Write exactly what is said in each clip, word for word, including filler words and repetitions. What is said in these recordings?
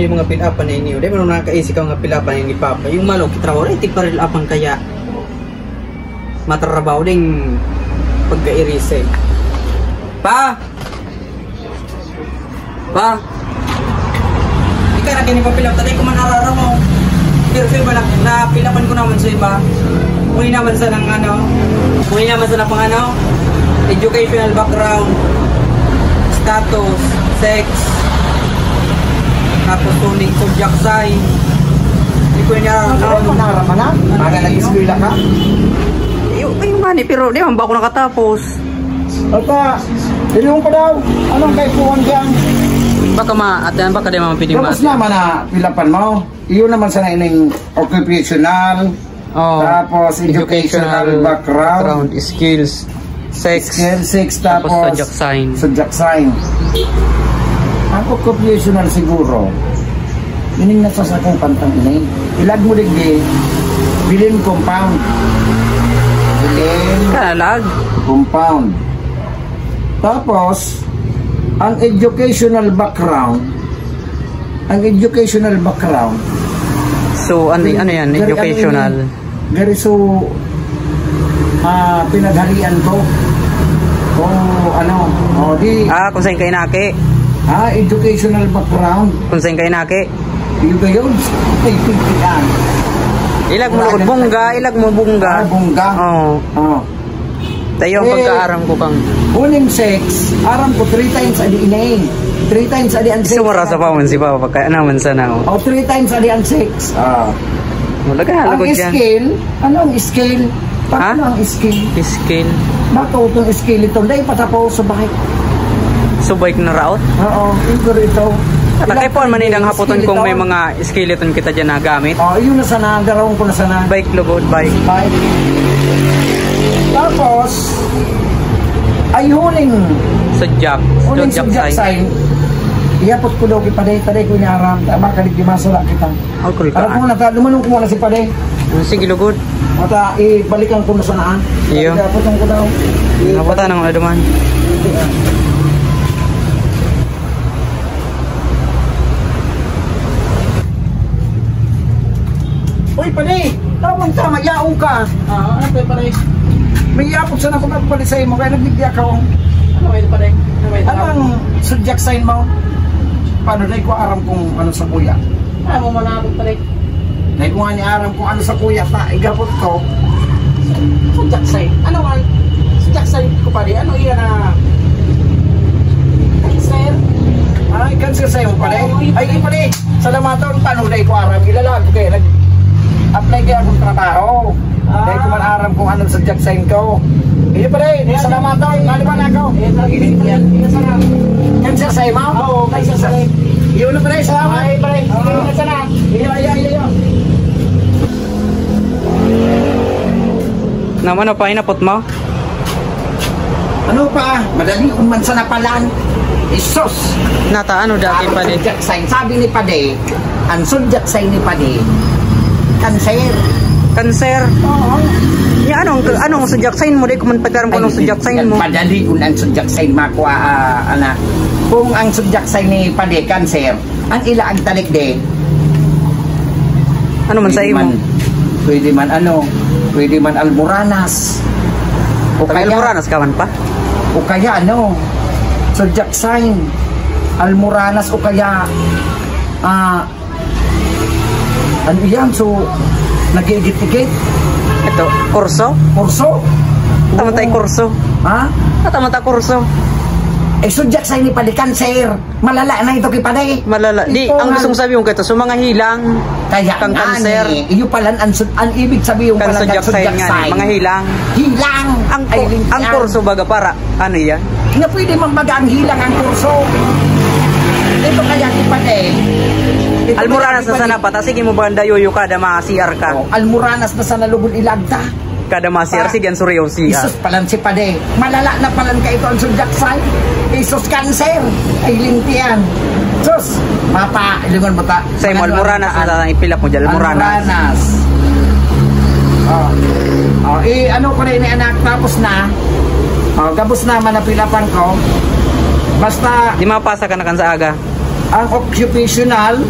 Yung mga fill-upan na inyo, di ba nung nakaisip ka mga fill-upan ni Papa, yung malo, kitrabaho, eh, tigpa-fill-upan kaya matrabaho ding pagkairisay. Pa! Pa! Ika na kini pa-fill-up, tatay ko man arara mo. Pero sa iba, na, na-fill-upan ko naman sa iba. Muli naman sa ng ano, muli naman sa ng pang ano, educational background, status, sex, tapos tuning zodiac sign. Hindi ko niya, Ano ka, manara man na? Para nag-eskwela ka? Yung, yung mani, pero di man ba ako nakatapos? Ata, ilong ko daw. Anong kaipuhan diyan? Baka ma, at yan, baka di man pwede Tapos ma- naman na fill-upan mo. Iyon naman sana ining occupational. Oh. Tapos educational background. Skills. Sex. Skill six, tapos zodiac sign. Zodiac sign. Ang occupational siguro, ining nasa sakong pantang ini. Ilag mo digdi, bilin compound. Bilin Kalag. compound. Tapos, ang educational background, ang educational background, So, ano, ano yan? Gari, ano Educational? Gari, so, ah, pinaghalian ko. O, ano, o, di, Ah, kung saan kayo naki? Ah, educational background. Kung saan kayo naki? Yun ba yun? Ay, pintihan. Ilag mo, Wala lugod, na. Bungga, ilag mo, bungga. Ah, bungga. Oo. Oo. Tayo ang Eh, pagkaaram ko kang Uning sex, aram ko, three times a day ini. Three times a day ang sex. Sumara sa paman si Papa, kaya naman sana, oh. Oh, three times a day ang sex. Ah. Wala ka, Ang lugod yan. Skill, ano ang skill? Ha? Paano ang skill? Skill. Baka itong skill ito, dahil patapos sa bahay. Subay ko na raot? Oo, siguro ito. At Ilang akay po, maninang hapoton skill kung may ito. mga Skeleton kita dyan nagamit. Oh, yun na sana, darawon ko na sana. Bike, lugod, bike. Bike. Tapos, ay huling, Zodiac. huling Zodiac zodiac sign. sign. Iyapot ko daw kay Paday, Paday ko inaaram. Tama, kalig di masala kita. Alcohol ka. Alam ko na, lumanong ko muna si Paday. Ah, sige, lugod. Mata, ibalikan ko na sana, ah. Iyo. Iyapot ko daw. Napata nang wala duman. Uy, pare! Tawag ka, mayaong ka! Ah, ano tayo, pare? May yapon sana ako nagpalit sa imo, kaya nagmigdi ako. Ano kayo, pare? Ano kayo? Ano ang zodiac sign mo? Paano, dahil ko aram kung ano sa kuya? Ano mo malabot, pare? Dahil ko nga ni aram kung ano sa kuya ta, igabot ko. Zodiac sign. Ano nga? Zodiac sign ko, pare. Ano iyan na? Cancer? Ay, cancer sa'yo, pare. Oo, yun, Ay, pare. Di, pare. Salamaton, paano dahil ko aram? Ilalag ko kayo. Nag-apply kayo akong trabaho. Ah. Dahil ko man aram kung anong zodiac sign ko. Iyo, pare. Salamat, tol. Ano ba na ako? Yan, yan, yan, yan, sana. Cancer sa imo? Oo, cancer sa imo. Yun na, pare. Salamat. Ay, pare. Sige, sana. Iyo, iyo, iyo, iyo. Naman, ano pa, hinapot mo? Ano pa? Madali kung man sana palan. Isos! Nata, ano dati, Ang pare? zodiac sign. Sabi ni Pade, ang zodiac sign ni Pade, Cancer. Cancer? Oo. Ya, anong, anong zodiac sign mo? Di ko man pagkaram kung anong Ay, zodiac sign mo. Madali kung ang zodiac sign, makuha, ah, anak. Kung ang zodiac sign ni Pade, Cancer, ang ila ang talikde. Ano man sa Pwede imo? man, pwede man ano, pwede man almoranas. O Taga kaya, almoranas ka man pa? O kaya ano, zodiac sign, almoranas o kaya, ah, ano yan? So, nag-iigit-igit. Ito, kurso? Kurso? Tama tayo Oo. kurso. Ha? Ah, tama tayo kurso. Eh, zodiac sign ni Pade, Cancer. Malala na ito kay Pade. Malala. Di, Ito ang nga. gustong sabi mo kito, so mga hilang Kaya kang nga cancer. ni, iyo palan ang sud-, ang ibig sabihin Kan palan kan zodiac sign zodiac nga, sign. mga hilang. Hilang. Ang Ay, ku-, ang yan. kurso baga para, ano yan? Na pwede man baga ang hilang ang kurso. Ito kaya ni Pade. Ito Almoranas kaya ni na sana Pade. pa, ta sige mo ba ang dayoyo kada ma-C R ka? Oh, almoranas na sana lugod ilagta. Kada ma-C R, Pa. sige, ang suriyaw siya. Isus, palan si Pade. Malala na palan ka ito ang zodiac sign. Isus, Cancer. Ay, lintian. Sus, mapa, ilingon mo ta. Sa imo, Ano, almoranas, ano, na ipilap mo dyan, almoranas. Almoranas. Oh. Oh, eh, ano ko na ini, anak, tapos na. Oh, gabos na, manapilapan ko. Basta, Di mapasa ka na kan sa aga. Ang occupational,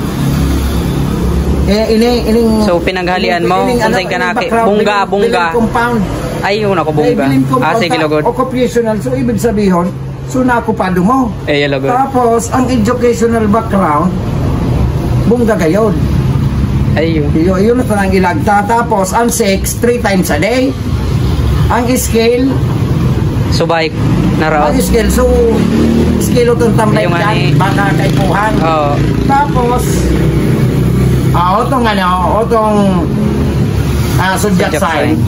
Eh, ini, ining, So, pinaghalian mo, ining, kung ano, saan ka ining naki-, background, bungga, bilang, bungga. Bilang compound. Ay, yun ako, Eh, bungga. bilang compound Ah, sige, sa lugod. Occupational. So, ibig sabihin, so, nakupado mo. Eh, yun, lugod. Tapos, ang educational background, bungga gayod. Ay, yun. Yun, yun ang tanang ilagta. Tapos, ang sex, three times a day. Ang skill, Subay, naraot. Ang skill, so, skill itong tambay Yung dyan, ani. Baka kaipuhan. Oo. Tapos, ah, otong ano, otong ah, zodiac Zodiac sign. sign.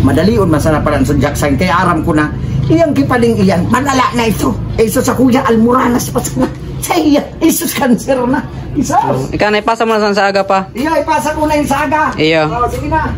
Madali yun, masarap pala ang zodiac sign. Kaya aram ko na, iyang kipaling iyan, malala na ito. Eh, so sa kuya, almoranas pa sana. Sa iya, isus cancer na. Isus. Ikaw na, ipasa mo na sa aga pa. Iya, ipasa ko na yung saga. Iya. Oh, sige na.